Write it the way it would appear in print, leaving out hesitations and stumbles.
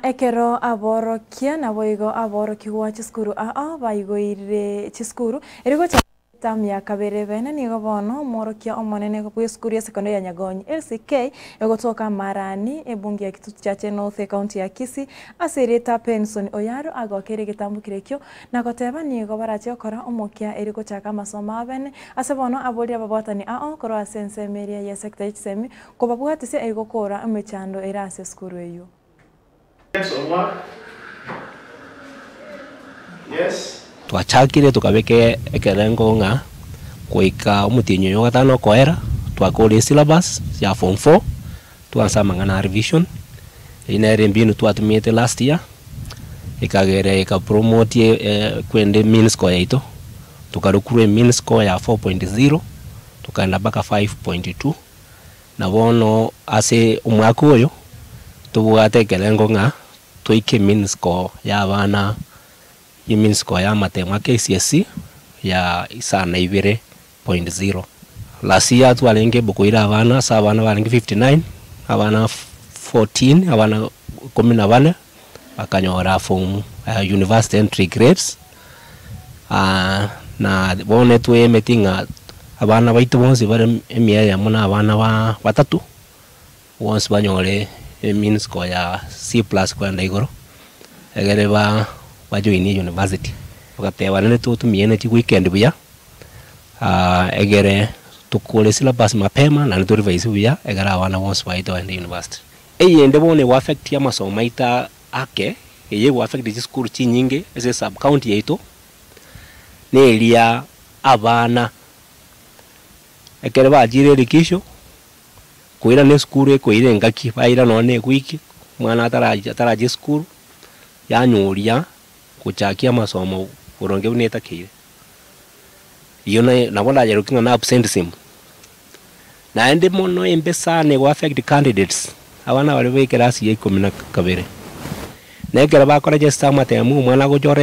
Na ekero aborokia naboigo aborokigwa chisukuru ao baigoire chisukuru erio gochaka etamu ya kabere bene nigo bono omworokia omonene bw'esukuru ya secondary ya Nyagonyi LCK egotoka Amarani ebunge ya Kitutu Chache North ecounty ya Kisii ase erieta Penson Oyaro agokeire egetambokero ekio na goteba nigo barache gokora omokia erio gochaka amasomo abene ase bono aboria ababwatani ao korwa ase ensemo eria ye sector ye chisemi kobabwatisia erio gokora emechando ere ase esukuru eyio. Twachakire tokabeka ekerengo ng'a goika omotienyi oyo ogatano okoera, twakora esyllabus ya form four, twansa amang'ana a revision, eyio nere embinu twatumiete last year, ekagera eka promote kwende mean score yaito, tokarokirwa emean score ya 4.0, tokaenda mpaka 5.2. Na bono ase omwaka oyo tobwate ekerengo ng'a toike mean score y'abana, mean score y'amatemo a KCSE ya isano na ibere point zero. Last year twarenge able koira abana ase abana barenge 59, abana 14, abana ikomi na bane bakanyora form university entry grades, na bono etweemeti ng'a abana baito bonsi bare emia eyemo na abana ba batato, bonsi banyore emean score ya C plus kogenda igoro, egere ba bajoinie university. Togateba naende totumie ne chiweekend buya, egere tokore syllabus mapema naende to revise buya egere abana bonsi baito bagende university. Eyende bono ego affect amasomo aito ake, eye ego affect chisukuru chinyinge ase esub county yaito, neria abana ekero bachire erikisho, koirana esukuru ekoira engaki, baira nonye na ewiki, omwana atarachi atarachi esukuru, yanyoria gochakia amasomo boronge buna etakeire. Eyio naye nabo ndayeroke ng'a na absenteeism. Naende mono embe sana ego affect candidates, abana baria ba ekerasi ya ikomi na kabere. Na ekero bakora just amatemo omwana agochora.